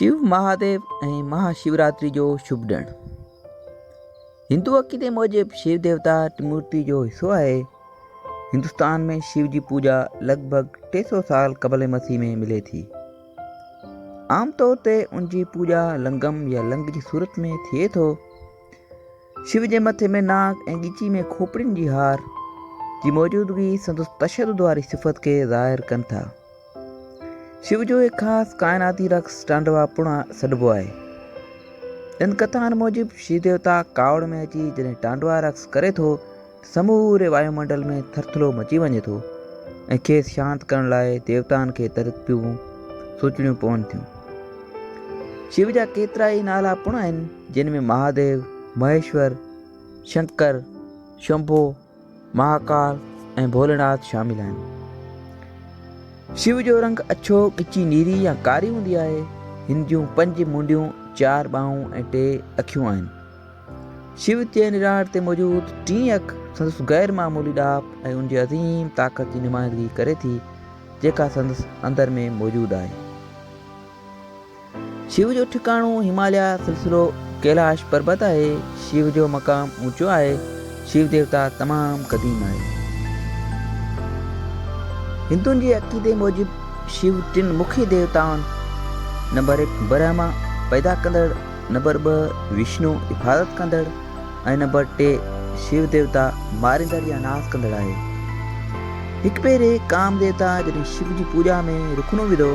Show Mahadev ۽ مها شوراتري جو شڀ ڏڻ. هندو عقيدي موجب شو ديوتا ٽمورتي جو حصو آهي. هندستان ۾ شو جي پوڄا لڳ ڀڳ 300 سال قبل مسيح ۾ ملي ٿي. عام طور تي ان جي پوڄا لنگم يا لنگ جي صورت ۾ ٿئي ٿو. شو جي مٿي ۾ ناگ ۽ ڳچي ۾ کوپڙين جي هار جي موجودگي سندس تشدد واري صفت کي ظاهر ڪن ٿا. شو جو هڪ خاص ڪائناتي رقص ٽانڊوا پڻ سڏبو آهي. ڏند ڪٿائن موجب شو ديوتا ڪاوڙ ۾ اچي جڏهن ٽانڊوا رقص ڪري ٿو ته سموري وايومنڊل ۾ ٿرٿلو مچي وڃي ٿو ۽ کيس شانت ڪرڻ لاء ديوتائن کي ترڪيبون سوچڻيون پون ٿيون. شو جا ڪيترائي نالا پڻ آهن، جن ۾ مهاديو، مهيشور، شنڪر، شنڀو، مهاڪال ۽ ڀوليناٿ شامل آهن. شو جو رنگ اڇو، ڳچي نيري يا ڪاري هوندي آهي. هن جون پنج منڍيون، چار ٻانهون ۽ ٽي اکيون آهن. شو جي نراڙ تي موجود ٽين اک سندس غير معمولي ڏاهپ ۽ ان جي عظيم طاقت جي نمائندگي ڪري ٿي، جيڪا سندس اندر ۾ موجود آهي. شو جو ٺڪاڻو هماليا سلسلو ڪيلاش پربت آهي. شو جو مقام اوچو آهي. شو ديوتا تمام قديم آهي. هندن جي عقيدي موجب شو ٽن مکيه ديوتائن نمبر هڪ برهما پيدا ڪندڙ، نمبر ٻه وشنو حفاظت ڪندڙ ۽ نمبر ٽي شو ديوتا ماريندڙ يا ناس ڪندڙ آهي. هڪ ڀيري ڪام ديوتا جڏهن شو جي پوڄا ۾ رخنو وڌو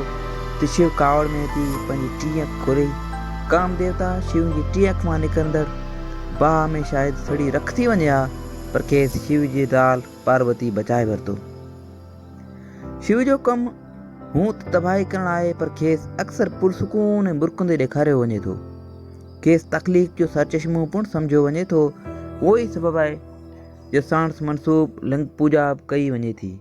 ته شو ڪاوڙ ۾ اچي پنهنجي ٽين اک کولي. ڪام ديوتا شو جي ٽين اک مان نڪرندڙ باهه ۾ شايد سڙي رک ٿي وڃي ها پر کيس شو جي زال پاروتي بچائي ورتو. شو جو ڪم هونء ته تباهي ڪرڻ آهي پر کيس اڪثر پرسڪون ۽ مرڪندي ڏيکاريو وڃي ٿو. کيس تخليق جو سرچشمو پڻ سمجهيو وڃي ٿو. اهو ئي سبب آهي جو ساڻس منسوب لنگ پوڄا به ڪئي وڃي ٿي.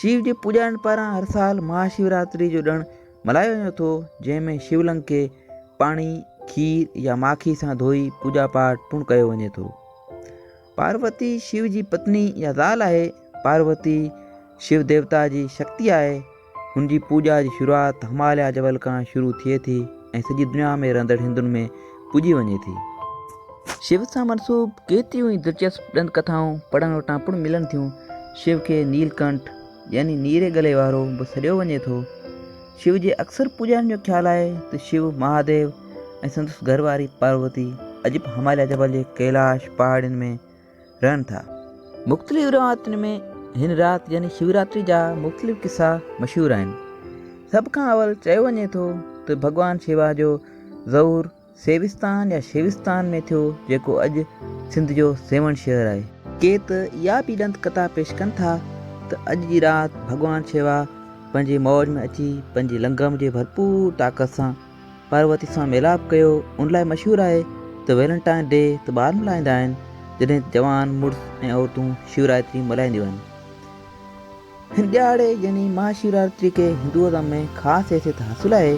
شيو جي پوڄارين پاران هر سال مها شوراتري جو ڏڻ ملهايو وڃي ٿو، جنهن ۾ شيو لنگ کي پاڻي، کير يا ماکي سان ڌوئي پوڄا پاٺ پڻ ڪيو وڃي ٿو. پاروتي شيو جي پتني يا زال آهي. پاروتي شيو ديوتا جي شڪتي آهي. هن جي پوڄا جي شروعات هماليا جبل کان شروع ٿئي ٿي ۽ سڄي دنيا ۾ رهندڙ هندن ۾ پوڄي وڃي ٿي. شيو سان منسوب ڪيتريون ئي دلچسپ ڏند ڪٿائون پڙهڻ وٽان پڻ ملن ٿيون. شيو کي نيل ڪنٺ يعني نيري ڳلي وارو به سڏيو وڃي ٿو. شيو جي اڪثر پوڄارين جو خيال آهي ته شيو مهاديو ۽ سندس گهر واري پاروتي اڄ به هماليا جبل جي ڪيلاش پهاڙين ۾ رهن ٿا. مختلف روايتن ۾ هن رات يعني شوراتري جا مختلف قصا مشهور آهن. سڀ کان اول چيو وڃي ٿو ته ڀڳوان شيوا جو ظهور سيوستان يا شيوستان ۾ ٿيو جيڪو اڄ سنڌ جو سيوهڻ شهر آهي. ڪي ته اها به ڏند ڪٿا پيش ڪن ٿا ته اڄ جي رات ڀڳوان شيوا پنهنجي موج ۾ اچي پنهنجي لنگم جي ڀرپور طاقت سان پاروتي سان ميلاپ ڪيو. ان لاء مشهور آهي ته ويلنٽائن ڊي ته ٻار ملهائيندا آهن جڏهن ته جوان مڙس ۽ عورتون شوراتري ملهائينديون آهن. هن ڏهاڙي يعني مها شوراتري کي هندو ازم ۾ خاص حيثيت حاصل آهي.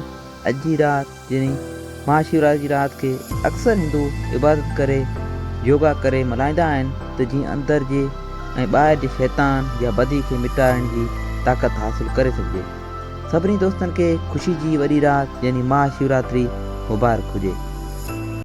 اڄ جي رات يعني مها شوراتري جي رات کي اڪثر هندو عبادت ڪري يوگا ڪري ملهائيندا آهن ته جيئن اندر جي ۽ ٻاهر جي شيطان يا بدي کي مٽائڻ جي طاقت حاصل ڪري سگهجي. سڀني دوستن کي خوشي جي وڏي رات يعني مها شوراتري مبارڪ هجي.